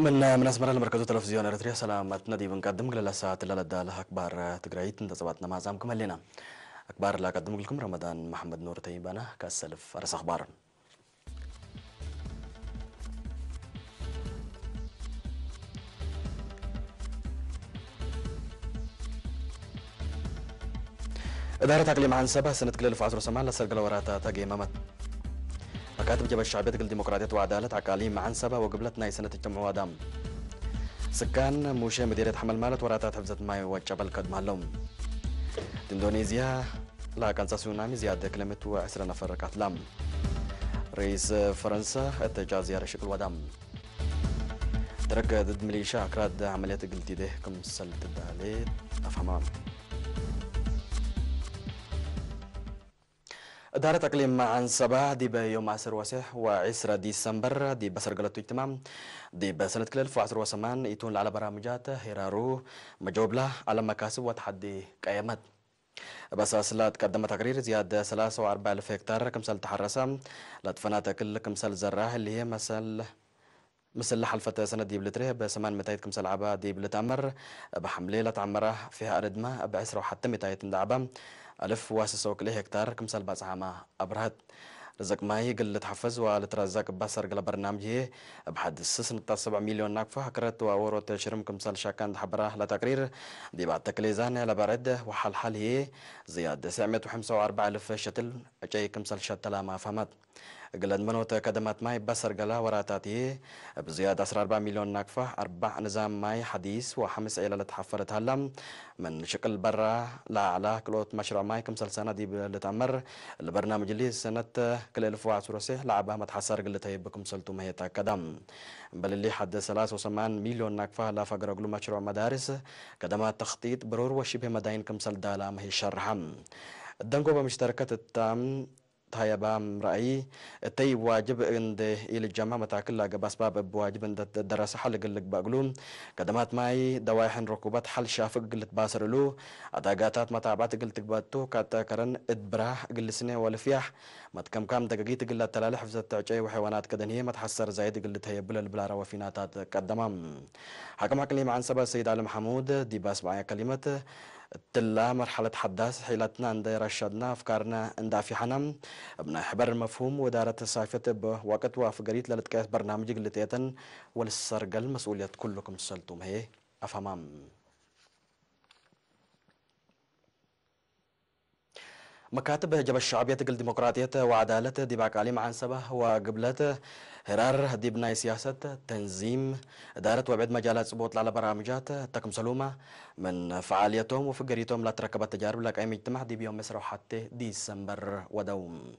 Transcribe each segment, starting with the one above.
من من أسمر المركز تلفزيون إريتريا سلامتنا دي بنقدم لك لساعة لا لا أخبار تقرأيت أنت سبعتنا ما زامكم هلينا. أخبار لا قدم لكم رمضان محمد نور تيبانا كالسلف أرس أخبار. إدارة أقليم عنسبة سنة كل ألف وعشرة سمان لسرقل وراتا تاقي مامت. مكاتب جبهة الشعبية تقل ديمقراطية وعدالة أقاليم عنسبة وقبلت ناي سنة الجمعة وادام. سكان موشي مديرية حمل مالت وراتا حفظت ماي وجبل كدمالهم. إندونيسيا لا كان ساسونامي زيادة كلمة وعسرنا فرقات لام. رئيس فرنسا اتجاه زيارة شكل ودام. ترك ضد ميليشيا أكراد عملية قلتي ده كم سلت الدالي أفهمام. إدارة أقليم عنسبة دي بيوم عسر وسح وعسرة ديسمبر دي بسر قلتو اجتماع دي بسنة كل ألف وعسر وسمان يتون على برامجات هيرارو مجوب له على مكاسب وتحدي قيمت. بس أصلات قدم تقرير زيادة ثلاثة وأربعة ألف هكتار كمسل تحرسة لطفنات كل كمسل زراه اللي هي مثل مثل حلفة سنة ديب لتره بسمان متايت كمسل عبا ديب لتأمر بحملة لتعمره فيها أردمة بعسرة وحتى متايت ندعبة ألف واسس وكل هكتار كمسل بس عامة أبرهت. رزق ماي قل لتحفز ولترزق بسر قل برنامج هي بحد سس نقطة سبعة مليون نقفة هكرت وورو تشرم كمسل شاكان دحبرة لتقرير دي بعد تكليزان لبرد وحل حل هي زياد تسعمية وخمسة وأربعة ألف شتل أجاي كمسل شتلا ما فهمت. قلت منوت كدمات ماي بسر قلا وراتاتي بزياد عشرة أربعة مليون نقفة أربع نظام ماي حديث وخمس عيلة لتحفرت هلا من شكل برا لا على كلوت مشروع ماي كمسل سنة دي لتأمر البرنامج اللي سنة كل ألف وعشرة سه لعبة ما تحسر قلت هي بكمسلتو ما هي تأكدم. بل اللي حد ثلاثة وثمان مليون نقفة لا فقر قلو مشروع مدارس كدمات تخطيط برور وشبه مداين كمسل دالا ما هي شرحم. الدنقو بمشتركة التام تايبام رأي التي واجب عند إلى الجامعة متاكل لاقب أسباب بواجب عند الدراسة حل قلق بقلو قدمات ماي دوايحن ركوبات حل شافق قلت باسر له أداقاتات متابعات قلت قباتو كاتا كرن إدبراه قل سنة والفياح ما تكم كام دقيقة قلت تلالي حفظة تعجي وحيوانات كدن هي ما تحسر زايد قلت هي بلا البلارة وفيناتات قدمام. حكم حكم لي مع سبا السيد علي محمود دي باس معايا كلمة تلا مرحلة حداث حيلتنا عند رشدنا أفكارنا عند في حنم ابن حبر مفهوم ودارة الصيفة بوقت وفقريت للتكاس برنامج قلتيتن والسرقل مسؤولية كلكم سلتم هي أفهمام. مكاتب جبهة الشعبية تقل ديمقراطية وعدالة دي باقالي مع سبا وقبلة هرار دي بناي سياسة تنظيم إدارة وبعد مجالات صبوت على برامجات تكم سلومة من فعاليتهم وفقريتهم لا تركبت تجارب لك أي مجتمع دي بيوم مصر وحتى ديسمبر ودوم.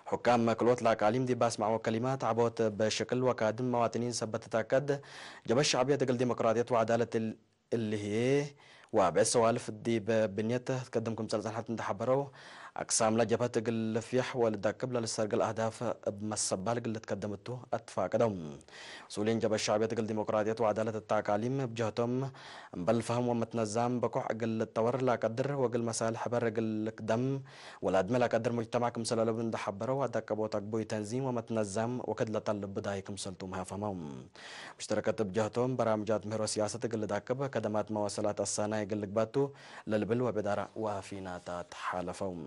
حكام كلوت لا كاليم دي باسمع وكلمات عبوت بشكل وكادم مواطنين سبت تأكد جبهة الشعبية تقل ديمقراطية وعدالة ال- اللي هي وبس سوالف دي بنيته تقدمكم سلطان حتى تحبروا أقسام لا جبهة تقل فيح والدكب للسرق الأهداف بمسبة لقل تقدمته أتفاق دم. مسؤولين جبهة الشعبية تقل ديمقراطية وعدالة التعقاليم بجهتهم بل فهم ومتنظم بكوع قل التور لا قدر وقل مسائل حبر قل دم ولا أدمى لا قدر مجتمع كم سلالة بن دحبروا ودكبوا تقبوي تنظيم ومتنظم وكد لطلب بداية كم سلطو ما فهمهم. مشتركة بجهتهم برامجات مهرو سياسة قل داكب كدمات مواصلات الصانع قل قباتو للبل وبدارة وفيناتات حالفهم.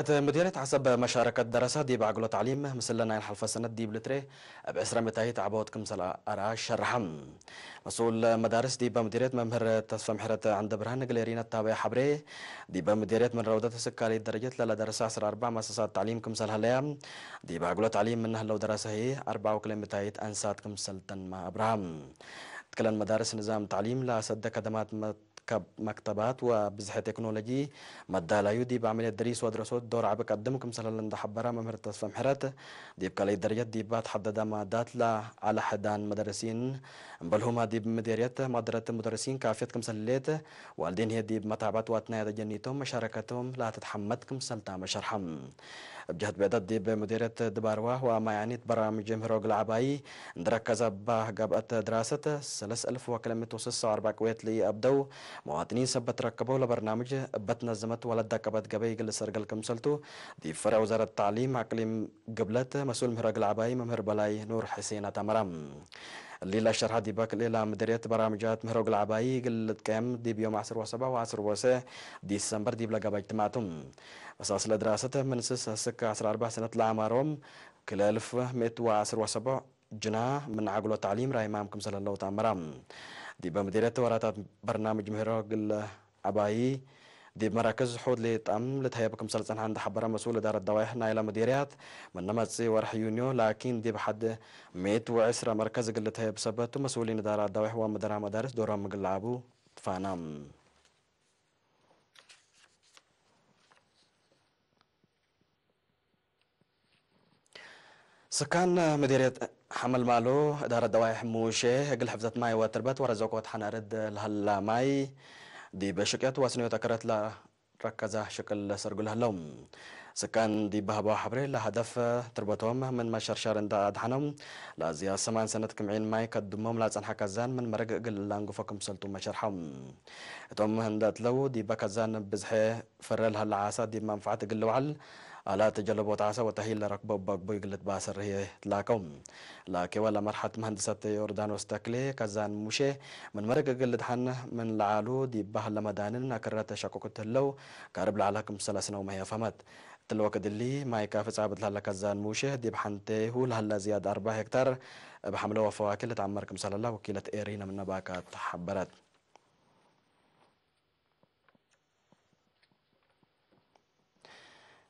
እቲ ምድርየት ዓሰብ መሻረከት ደረሰ ዲብ ኣግሎ ታዕሊም ምስለ ናይ ሓልፈ ሰነት ዲብ ልትሬ ኣብ ዕስራ መታይት ዓበወት ክምሰል ኣራ ሸርሓ። መስኡል መዳርስ ዲብ ምድርየት መምህር ተስፋ ምሕረት ዓንደ ብርሃን ግሌሪና ታበያ ሓብሬ ዲብ ምድርየት ምን ረውደት ስካሊ ደረጀት ለለ ደረሰ ዓስራ ኣርባ ማሰሳት ታዕሊም ክምሰል ሃለያ ዲብ ኣግሎ ታዕሊም ምን ህለው ደረሰ ህይ ኣርባ ወክለ መታይት ኣንሳት ክምሰል ተንማ ኣብርሃም። ትክለን መዳርስ ንዛም ታዕሊም ለኣሰደ ከደማት መ- ካብ መክተባት ወብዝሒ ቴክኖሎጂ መዳላዩ ዲብ ዓመልየት ድሪስ ወድረሶት ዶር ዓቢ ቀድም ክምሰለለ እንዳሓበረ መምህር ተስፋ ምሕረት ዲብ ካልኣይ ደረጀት ዲባ ተሓደዳ ማዳት ለዓለ ሕዳን መደረሲን እምበልሁማ ዲብ ምዴርየት ማደረት ሙደረሲን ካፍየት ክምሰለሌት ዋልዴን ህየ ዲብ መታዕባት ዋትናያ ተጀኒቶም መሻረከቶም ላተትሓመት ክምሰልታ መሸርሓም። እብ ጀህት ብዕደት ዲብ ሙዴርየት ድባርዋ ወማያኒት በራምጅ ምህሮ ግልዓባይ እንድረከዘባ ገብአት ድራሰት ሰለስ እልፍ ወክልተ ሚእቲ ወስሳ ወኣርባዕ ቅዌት ልኢአብደው መዋጥኒን ሰበት ረከበው ለበርናምጅ እበት ነዘመት ወለድ አቀበት ገበይ ግል ሰርገል ክምሰልቱ ዲብ ፈሪዕ ወዛረት ታዕሊም አቅሊም ግብለት መስኡል ምህሮ ግልዓባይ መምህር በላይ ኑር ሕሴን አታመራ። እሊ ለሸርሐ ዲበ ክልኤ ለምድርየት በራምጃት ምህሮ ግልዓባይ ግል ልጥቀየም ዲብ ዮም ዓስር ወሰባ ወዓስር ወሰ ዲሰምበር ዲብ ለገበጅ ትማቱ። መሳስለ ድራሰት ምን ስስ እስከ ዓስር አርባ ሰነት ለአማሮም ክልኤ እልፍ ምእት ወዓስር ወሰባ ጅና ምን ዓግሎ ታዕሊም ራይማም ክምሰል ህለው ተአመራ። ዲበ ምዲርየት ወራታት በርናምጅ ምህሮ ግለ አባይ ዲብ መራክዝ ሑድ ሌጣም ልትሀየብ ክምሰል ጸንሐ እንዳ ሐበረ መስኡል እዳረት ደዋይሕ ናይላ ምዲርያት፣ ምን መጽእ ወርሕ ዩንዮ ላኪን ዲብ ሐድ ምእት ወዕስራ መርከዝ እግል ልትሀየብ ሰበቱ መስኡሊን እዳራት ደዋይሕ ወምደራ መዳርስ ዶሮም እግል ለዓቡ ትፋና። ስካን ምዲርየት ሐመልማሎ እዳረት ደዋይሕ ሙሼ እግል ሕፍዘት ማይ ወትርበት ወረዘኮት ሐነርድ ለሀላ ማይ ዲብ ሽቅየት ወስንዮተ ከረት ለረከዛ ሽቅል ለሰርጉ ለህለው። ስካን ዲብ በሀበዋ ሐብሬ ለሀደፍ ትርበቶም ምን መሸርሸር እንዳ አድሐኖም ለአዝያ ሰማን ሰነት ክምዒን ማይ ከድሞም ላጸንሐ ከዛን ምን መረግ እግል ላንጉፎ ክምሰልቱ መሸርሐው። እቶም እንዳ እትለው ዲበ ከዛን ብዝሐ ፈረ ለሀለ ዓሳ ዲብ መንፈዓት እግል ልውዓል፣ አላ ተጀለቦት ዓሳ ወተሂል ለረክቦ በግቦ እግል ልትባሰር ህዬ ትላከው። ላኬ ወላ መርሐት መሀንድሰት ዮርዳኖስ ተክሌ፣ ከዛን ሙሼ፣ ምን መረግ እግል ልድሐን ምን ለዓሉ ዲብ ባህል ለመዳንን አክረ ተሸቁቁት ህለው፣ ካርብ ለዓላ ክምሰለ ስነው መህያ ፈመት። እትለ ወክድ እሊ፣ ማይ ካፍጻ ብትላለ ከዛን ሙሼ፣ ዲብ ሐንቴሁ ለሀለ ዝያድ አርባ ሄክታር፣ እብ ሐምለ ወፈዋኪ ልትአመር ክምሰለላ ወኪለት ኤሪና ምነ ባካት ሐበረት።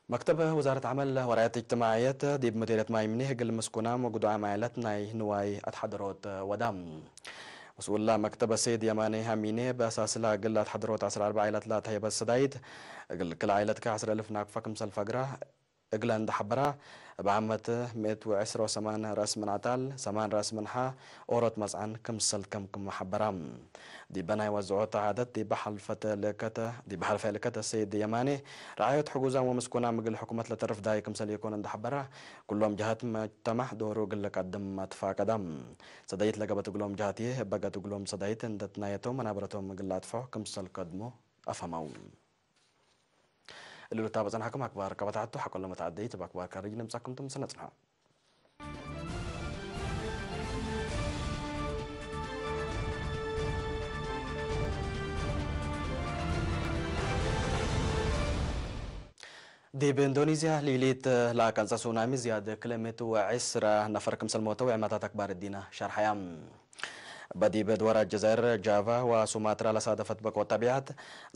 መክተብ ወዛረት ዐመል ወራየት እጅትማዕየት ዲብ ምዲርየት ማይ ምኒህ እግል ምስኩናም ወጉዱዓም ዓኢለት ናይ ንዋይ አትሓደሮት ወዳ። መስኡላ መክተብ ሰይድ የማኔ ሐሚኔ በሳስላ እግል አትሓደሮት ዐስራ አርባዕ ዓኢለት ላተሀየበት ሰዳይት እግል ክል ዓኢለትከ ዐስር እልፍ ናቅፋ ክምሰል ፈግራ እግለ እንዳ ሐበራ፣ እብ ዓመት ምእት ወዕስራ ወሰማን ረእስ ምን አጣል፣ ሰማን ረእስ ምን ሐ ኦሮት መጽዓን ክምሰል ከም ክም ሐበራ። ዲበ ናይ ወዝዖት ዓደት ዲበ ሐልፈተ ልእከተ፣ ዲበ ሐልፈ ልእከተ ሰይድ የማኔ፣ ረዓዮት ሕጉዛም ወምስኩናም እግል ሕኩመት ለተርፍ ዳይ ክምሰል ኢኮን እንዳ ሐበራ፣ ኩሎም ጀሃት መጅተማዕ ዶሩ እግል ለቀድም አትፋቀዳ። ሰዳይት ለገበት እግሎም ጀሃት እበ ገት እግሎም ሰዳይት እንደትናየቶም መናበረቶም እግል ለአጥፍሖ ክምሰል ከድሞ አፈማው። እልሉ እታ በጸናሕኩም ኣክባር ካብ ኣታሕቱ ሓቆሎ መተዓደይት ብኣክባር ካርጅ ንምጻኩም ትምስነ ጽንሖ። ዲብ ኢንዶኔዝያ ሊሊት ለኣቀንጸ ሱናሚ ዝያድ ክልኤ ሚእቲ ወዕስራ ነፈር ክምሰል ሞተው ዕማታት ኣክባር እዲና ሸርሓያ። በዲብ ድወራት ጀዛይር ጃቫ ወሱማትራ ለሳደፈት በቆ ጠቢዓት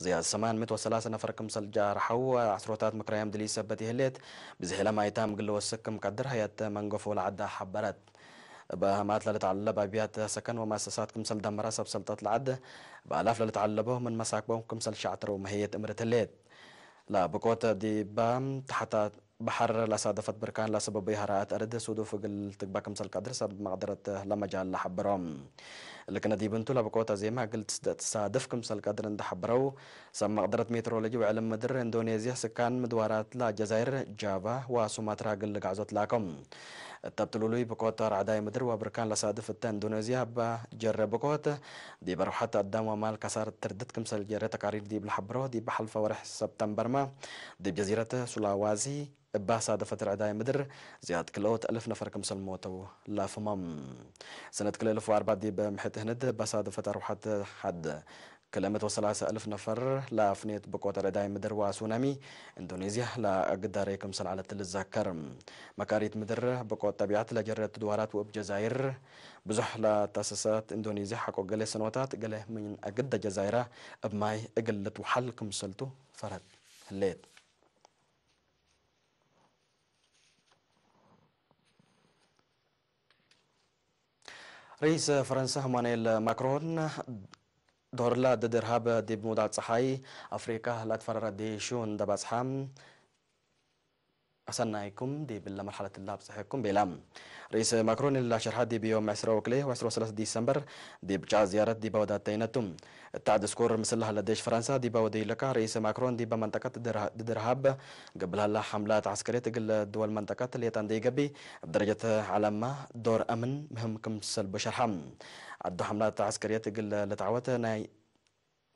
ዝያድ ሰማን ሚእት ወሰላሳ ነፈር ክምሰል ጃርሐው፣ ዐስሮታት ምክራዮም ድልይ ሰበት ይህሌት፣ ብዝሒ ለማይታም ግለ ወስክ ክም ቀድር ሀያት መንገፎ ለዐዳ ሐበረት። በህማት ለልትዓለብ አብያት ሰከን ወመአሰሳት ክምሰል ደመራ ሰብ ሰልጠት ለዐድ፣ በአላፍ ለልትዓለቦ ምን መሳክቦም ክምሰል ሸዕትረው መህየት እምርት ህሌት። ለብቆት ዲባ ተሕታ በሐር ለሳደፈት ብርካን ለሰበቡ የሀራአት አርድ ሱዱፍ እግል ትግባ ክምሰል ቀድር ሰብ መቅደረት ለመጃል ለሐብሮም። ልክነ ዲብንቱ ለብቆት አዜማ እግል ትስደ-፣ ትሳድፍ ክምሰል ቀድር እንደ ሐብረው፣ ሰብ መቅደረት ሜትሮሎጂ ወዕልም ምድር ኢንዶኔዝያ ስካን ምድዋራት ለጀዛይር ጃቫ ወሱማትራ እግል ልጋዕዞት ላኮም። እተብትሉሉይ ብቆት ረዕዳይ ምድር ወብርካን ለሳድፍ እተ ኢንዶኔዝያ እባ ጀረ ብቆት ዲብ አርባዕተ አዳም ወማል ከሳር ትርድት ክምሰል ጀረ ተቃሪር ዲብ ለሐብሮ፣ ዲብ ሐልፈ ወርሕ ሰብተምበርማ ዲብ ጀዚረት ሱላዋዚ እባ ሳደፈት ርዕዳይ ምድር ዝያድ ክልኦት እልፍ ነፈር ክምሰል ሞተው ላፍሞም። ሰነት ክልኤ እልፍ ወአርባዕ ዲብ ምሕት ህንድ እባ ሳደፈት አርባዕተ ሐድ ክልኤ ሚእት ወሰላሳ እልፍ ነፈር ለአፍኔት ብቆት ርዕዳይ ምድር ወሱናሚ ኢንዶኔዝያ ለአግዳሬ ክምሰል ዐለት ልዘከር። መካሪት ምድር ብቆት ጠቢዐት ለጀረት ድዋራት ወእብ ጀዛይር ብዙሕ ለተሰሰት ኢንዶኔዝያ ሐቆ ገሌ ሰኖታት ገሌ ምን አግደ ጀዛይራ እብ ማይ እግል ልትውሓል ክምሰልቱ ፈረት ህሌት። ርኢስ ፈረንሳ ኢማኑኤል ማክሮን ዶርላ ድድ እርሃብ ዲብ ምውዳቕ ጸሓይ አፍሪቃ ላትፈረረ ዴሹ እንደ ባጽሓ አሰናይኩም ዲብ ለመርሐለት ላብጽሐኩም ቤላ። ርኢስ ማክሮን ኢላ ሸርሐ ዲብ ዮም ዕስራ ወክልኤ ወዕስራ ወሰለስተ ዲሰምበር ዲብ ጫ ዝያረት ዲበ ወዳተይነቱ። እታ ድስኩር ምስላ ለደሽ ፈረንሳ ዲበ ወደይለካ ርኢስ ማክሮን ዲበ መንጠቀት ድድ እርሃብ ገብላላ ሐምላት ዐስከርየት እግል ድወል መንጠቀት ሌጣ እንደይገቢ እብ ደረጀት ዐለማ ዶር አምን ምህም ክምሰል ብሸርሐ። ዐዱ ሐምላት ዐስከርየት እግል ልትዓወት ናይ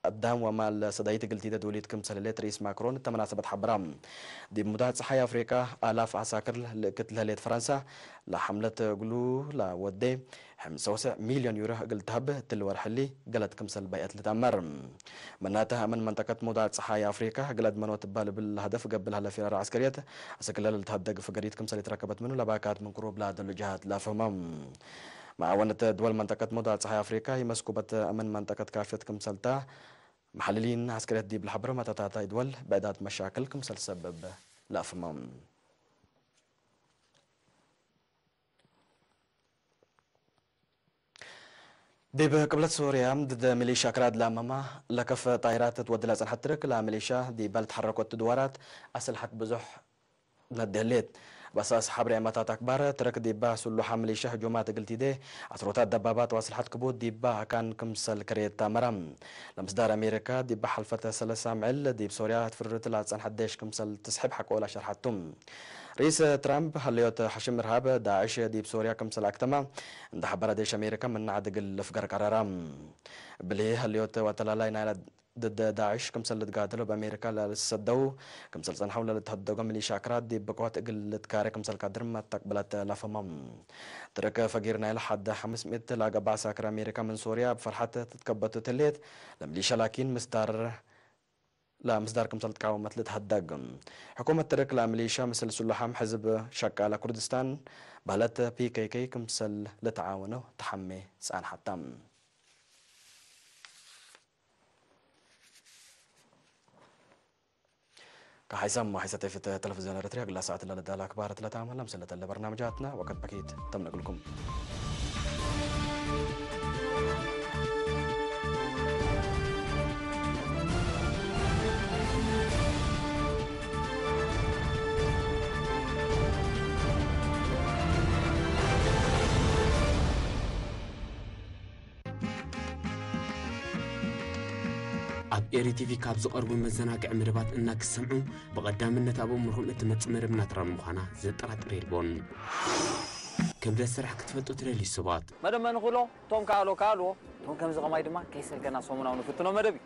ቀዳም ወማል ሰዳይት እግል ቲደት ውሊት ክምሰል ህሌት ርኢስ ማክሮን እተመናሰበት ሓበራ። ዲብ ሙዳ ጸሓይ ኣፍሪቃ ኣላፍ ዓሳክር ልእክት ለህሌት ፈረንሳ ለሐምለት እግሉ ለወዴ ሐምሳ ወሰዕ ሚልዮን ዩሮ እግል ተሀብ እትል ወርሕሊ ገለት ክምሰል ባይአት ልትአመር። መናተ አመን መንጠቀት ሙዳ ጸሓይ አፍሪካ ገለድ መኖ ትባል ብል ለሀደፍ ገብል ሀለ ፊራር ዐስከርየት አሰክለል ልትሀደግ ፍገሪት ክምሰል የተረከበት ምኑ ለባካት ምን ክሩብ ላደሉ ጀሃት ላፈህመም። መዓወነት ድወል መንጠቀት ሙዳ ጸሓይ አፍሪካ ይመስኩበት አመን መንጠቀት ካፍየት ክምሰልታ መሐልሊን ዐስከርየት ዲብ ለሐብረ መታታታ ይድወል ብዕዳት መሻክል ክምሰል ሰበብ ላፍህመም። ዲብ ቅብለት ሶርያ ድድ ሚሊሻ ክራድ ላመማ ለከፍ ጣይራት ትወድላ ጸንሐት ትርክ ላ ሚሊሻ ዲበል ተሐረኮት ድዋራት አስልሐት ብዙሕ ነደሌት። በሳስ ሐብሬ መታት አክባር ትርክ ዲባ ስሉሓ ሚሊሻ ህጁማት እግልቲዴ አስሮታት ደባባት ወአስልሐት ክቡድ ዲባ አካን ክምሰል ከሬት ታመራ። ለምስዳር አሜሪካ ዲብ ሓልፈት ሰለሳ ምዕል ዲብ ሶርያ ትፍርት ላጸንሐት ደሽ ክምሰል ትስሕብ ሓቆላ ሸርሓቱ። ርኢስ ትራምፕ ሀልዮት ሐሽም እርሃብ ዳዕሽ ዲብ ሶርያ ክምሰል አክተማ እንዳ ሐበራ ደሽ አሜሪካ ምናዕ ድግል ልፍገር ቀረራ። ብልሂ ሀልዮት ወተላላይ ናይላ ድደ ዳዕሽ ክምሰል ልትጋደሎ በአሜሪካ ለልሰደው ክምሰል ጸንሐው ለልትሀደጎ ሚሊሻ አክራድ ዲብ ብቆት እግል ልትካረ ክምሰል ካድር መተቅብለት ላፈማ። ትርክ ፈጊር ናይላ ሐደ ሐምስ ሚእት ላገባዕ ሳክር አሜሪካ ምን ሶርያ ብፈርሐት ትትከበቱ ትልየት ለሚሊሻ ላኪን ምስዳር ለምስዳር ክምሰል ትቃወመት ልትሀደግ። ሕኩመት ትርክ ለሚሊሻ ምስል ስሉሓም ሕዝብ ሸቃለ ኩርድስታን በህለት ፒ ኬ ኬ ክምሰል ልትዓወነው ተሓሜ ጸንሓታ። ከሓይሳም ሓይሰ ቴፍት ቴሌቪዝዮን ኤርትርያ ግላ ሰዓት ለለዳላ ኣክባር ትለታመላ ምስለተለ በርናምጃትና ወቀት በኪት ተምነግልኩም። ኣብ ኤሪ ቲቪ ካብ ዝቐርቡ መዘናግዒ መደባት እናክሰምዑ ብቐዳምነት ኣብ ኣእምሮኹም እትመጽእ መደብ ናትራ ምዃና ዘጠራጥር የልቦን። ክብደት ስራሕ ክትፈልጡ ትደልዩ ሰባት። መደብ መን ንኽእሎ፣ እቶም ከኣሎ ከኣልዎ፣ እቶም ከምዚ ኸማይ ድማ ከይሰልከና ሰሙናዊ ንፍትኖ መደብ እዩ።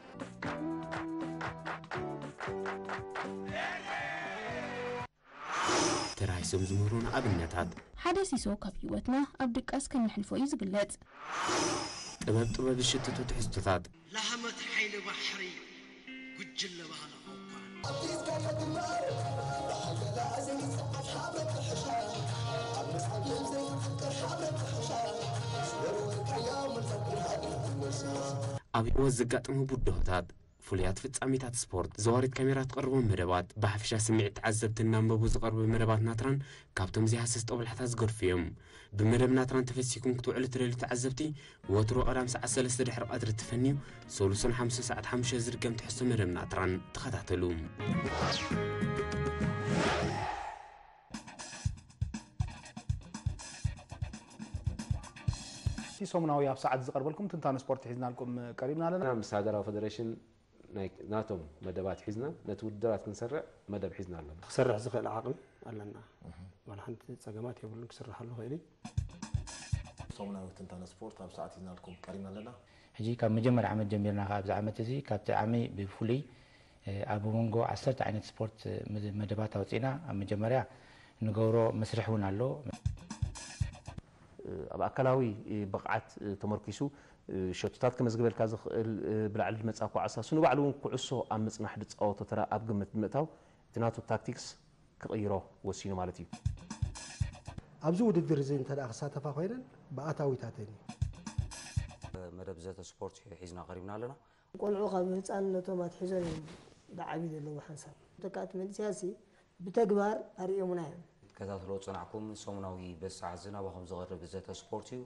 ተራሂሶም ዝምህሩና ኣብነታት። ሓደ ሲሶ ካብ ህይወትና ኣብ ድቃስ ከም ነሕልፎ እዩ ዝግለጽ። ጥበብ ጥበብ ዝሽትቱ ትሕዝቶታት። ላህመት ሓይሊ ባሕሪ ጉጅለ ባህሊ ኦኳ። ኣብ ህይወት ዘጋጥሙ ብድሆታት፣ ፍሉያት ፍጻሜታት ስፖርት፣ ዘዋሪት ካሜራ ትቐርቦም መደባት፣ ብሓፈሻ ስምዒት ተዓዘብቲ እናንበቡ ዝቐርቡ መደባት ናትራን ካብቶም ዘይሃሰስ ጦብላሕታ ዝገድፉ እዮም። ብመደብ ናትራን ተፈሲኩም ክትውዕሉ ትደልዩ ተዓዘብቲ፣ ወትሩ ቀዳም ሰዓት ሰለስተ ድሕሪ ቀትሪ ትፈንዩ፣ ሰሉስን ሓሙስን ሰዓት ሓሙሽተ ዝድገም ትሕዝቶ መደብ ናትራን ተኸታተሉ። እቲ ሰሙናዊ ኣብ ሰዓት ዝቐርበልኩም ትንታነ ስፖርት ሒዝናልኩም ቀሪብና ኣለና። ምስ ሃገራዊ ፈደሬሽን ናይ ናቶም መደባት ሒዝና ነቲ ውድድራት ክንሰርዕ መደብ ሒዝና ኣለና። ክሰርሕ ዝኽእል ዓቕሚ ኣለና። ዋላ ሓንቲ ጸገማት የብሉን፣ ክስርሓሉ ይኽእል እዩ። ሰሙናዊ ትንታነ ስፖርት ኣብ ሰዓት ሒዝናልኩም ቀሪብና ኣለና። ሕጂ ካብ መጀመርያ ዓመት ጀሚርና ከኣ ኣብዚ ዓመት እዚ ካብቲ ዓሚ ብፍሉይ፣ እ፣ ኣብ መንጎ ዓሰርተ ዓይነት ስፖርት፣ እ፣ መደ-፣ መደባት ኣውጺእና። ኣብ መጀመርያ ንገብሮ መስርሕ እውን ኣሎ። ኣብ ኣካላዊ ብቕዓት ተመርኪሱ ሸቶታት ከመዝግበልካ ዝኽእል፣ ብላዕሊ ዝመጽኣ ኳዕሳ፣ እሱ ንባዕሉ እውን ኩዕሶ ኣብ ምጽናሕ ዝጻወቶ ተራ ኣብ ግምት ብምእታው፣ እቲ ናቱ ታክቲክስ ክቕይሮ ወሲኑ ማለት እዩ። ኣብዚ ውድድር እዚ እንተ ደኣ ክሳተፋ ኮይነን ብኣታዊታተን እዩ። መደብ ዘተ ስፖርት እዩ ሒዝና ቀሪብና ኣለና። ቆልዑ ካብ ህጻንነቶም ኣትሒዞም እዮም ዝዓብዩ ዘለዉ ሓንሳብ። ተካእቲ መንእሰያትሲ ብተግባር ኣርእዮምና እዮም። ክትከታተልዎ ዝጸናሕኩም ሰሙናዊ በዚ ሰዓት እዚ ናባኹም ዝቐርብ ዘተ ስፖርት እዩ።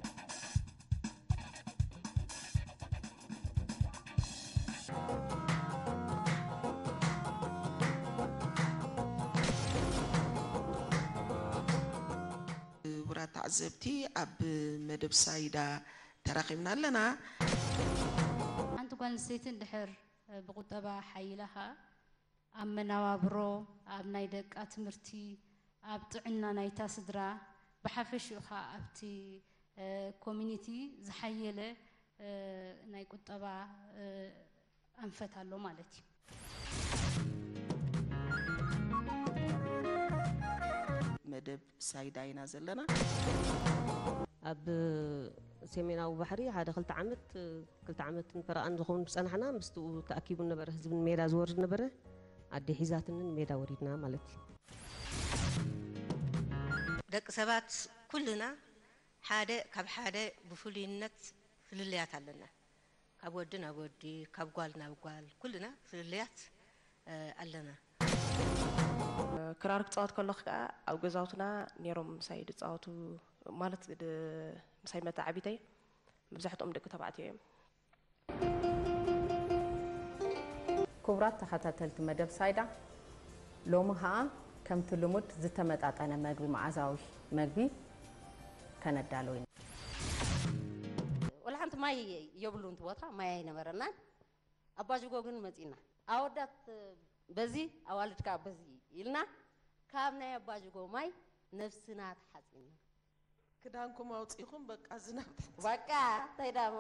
ክቡራት ተዓዘብቲ፣ ኣብ መደብ ሳይዳ ተራኺብና ኣለና። ሓንቲ ጓል ኣንስተይቲ እንድሕር ብቁጠባ ሓይላ ኸኣ ኣብ መነባብሮ፣ ኣብ ናይ ደቃ ትምህርቲ፣ ኣብ ጥዕና ናይታ ስድራ፣ ብሓፈሽኡ ኸኣ ኣብቲ፣ እ፣ ኮሚኒቲ ዝሓየለ፣ እ፣ ናይ ቁጠባ፣ እ፣ ኣንፈት ኣሎ ማለት እዩ። መደብ ሳይዳ ኢና ዘለና። ኣብ ሰሜናዊ ባሕሪ ሓደ ክልተ ዓመት ክልተ ዓመትን ፈረቓን ዝኸውን ዝጸናሕና፣ ምስትኡ ተኣኪቡ ነበረ፣ ህዝቢ ንሜዳ ዝወርድ ነበረ። ኣደ ሒዛትኒ ንሜዳ ወሪድና ማለት እዩ። ደቂ ሰባት ኩልና ሓደ ካብ ሓደ ብፍሉይነት ፍልልያት ኣለና። ካብ ወዲ ናብ ወዲ፣ ካብ ጓል ናብ ጓል ኩልና ፍልልያት ኣለና። ክራር ክፃወት ከለኹ ከዓ ኣብ ገዛውትና ነይሮም ምሳይ ዝፃወቱ፣ ማለት ምሳይ መተዓቢተይ መብዛሕትኦም ደቂ ተባዕትዮ እዮም። ክቡራት ተኸታተልቲ መደብ ሳይዳ፣ ሎሚ ኸኣ ከምቲ ልሙድ ዝተመጣጠነ መግቢ፣ መኣዛዊ መግቢ ከነዳሎ ኢና። ወላ ሓንቲ ማይ የብሉን እቲ ቦታ፣ ማይ ኣይነበረናን። ኣባጅጎ ግን መጺና፣ ኣወዳት በዚ ኣዋልድ ከኣ በዚ ኢልና ካብ ናይ ኣባጅጎ ማይ ነብስና ተሓጺና። ክዳንኩም ኣውጺኹም በቃ ዝናብ ትሕቲ በቃ እንታይ ዳሞ